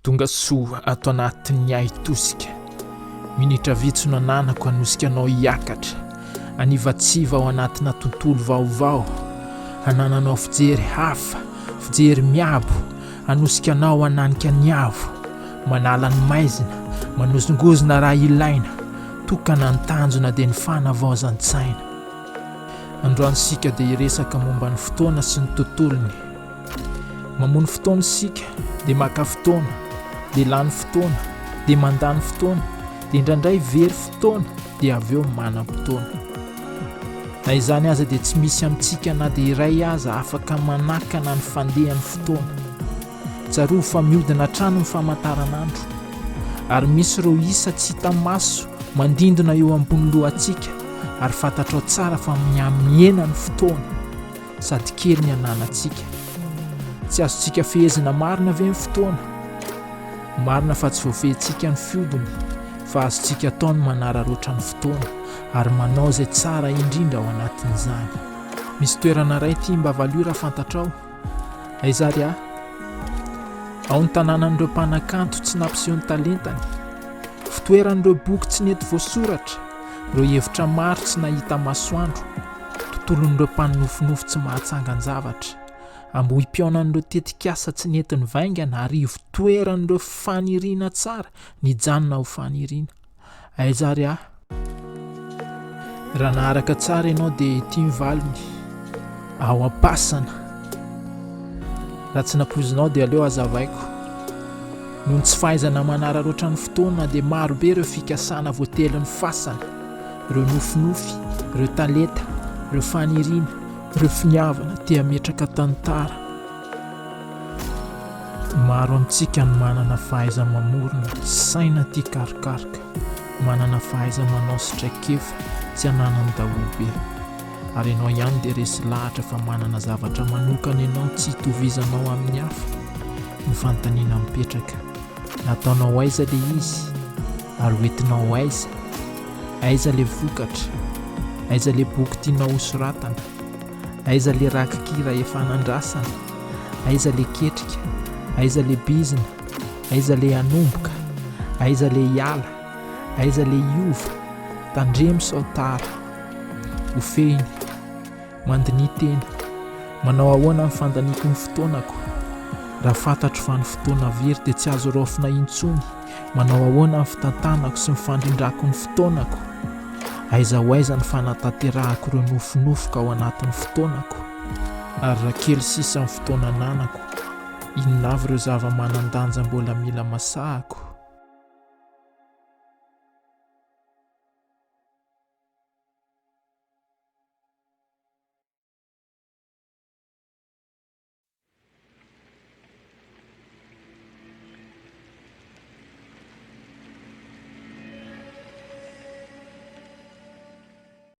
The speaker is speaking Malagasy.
Tonga soa ato anatin'ny ahi-tosika. Minitra vitsy no ananako hanosika anao hiakatra, hanivatsiva ao anatina tontolo vaovao, hanananao fijery hafa, fijery miabo, hanosika anao hananika ny avo, manala ny maizina, manozongozona raha ilaina, tokana ny tanjona dia ny fanavaozan-tsaina. Androany isika dia hiresaka momba ny fotoana sy ny tontolony. Mamono fotoana isika, dia maka fotoana, dia lany fotoana, dia mandany fotoana, dia indraindray very fotoana, dia avy eo manam-potoana. Na izany aza dia tsy misy amintsika na dia iray aza afaka manakana ny fandehan'ny fotoana. Tsarovy fa mihodina hatrany ny famantaranandro, ary misy ireo isa tsy hita maso mandindona eo ambony lohantsika, ary fantatrao tsara fa mihamihena ny fotoana. sady kely ny ananantsika. Tsy azontsika fehezina marina ve ny fotoana? Marina fa tsy voafehintsika ny fihodiny, fa azontsika atao ny manararaotra ny fotoana ary manao izay tsara indrindra ao anatin'izany. Misy toerana iray ity mba valio raha fantatrao. Aiza ary aho? Ao ny tanànan'ireo mpanakanto tsy nampiseho ny talentany. Fitoeran'ireo boky tsy nety voasoratra, ireo hevitra maro tsy nahita masoandro. Tontolon'ireo mpanonofinofy tsy mahatsangan-javatra, ambohi-pihaonan'ireo tetikasa tsy nety nivaingana ary ivotoeran'ireo faniriana tsara nijanona ho faniriana. Aiza ary aho? Raha naharaka tsara ianao dia ity ny valiny, ao am-pasana. Raha tsy nampoizinao dia aleo hazavaiko. Noho ny tsy fahaizana manararaotra ny fotoana dia marobe ireo fikasana voatelin'ny fasana. Ireo nofinofy, ireo talenta, ireo faniriana, ireo finiavana te hametraka tantara. Maro amintsika no manana fahaiza-mamorona, saina tia karokaroka, manana fahaiza-manao sy traikefa tsy ananan'ny daholobe. Ary ianao ihany dia resy lahatra fa manana zavatra manokana ianao tsy itovizanao amin'ny hafa. Ny fanontaniana mipetraka, nataonao aiza ilay izy? Ary hoentinao aiza? Aiza le vokatra? Aiza le boky tianao ho soratana? Aiza le rakikira efa nandrasana? Aiza le ketrika? Aiza le bizina? Aiza le hanomboka? Aiza le hiala? Aiza le hiova? Tandremo sao tara. Ho fehiny. Mandiniha tena. Manao ahoana ny fandaniako ny fotoanako? Raha fantatro fa ny fotoana very dia tsy azo raofina intsony, manao ahoana ny fitantanako sy ny fandrindrako ny fotoanako? Aiza ho aiza ny fanatanterahako ireo nofinofiko ao anatin'ny fotoanako? Ary raha kely sisa ny fotoana ananako, inona avy ireo zava-manan-danja mbola mila masahako?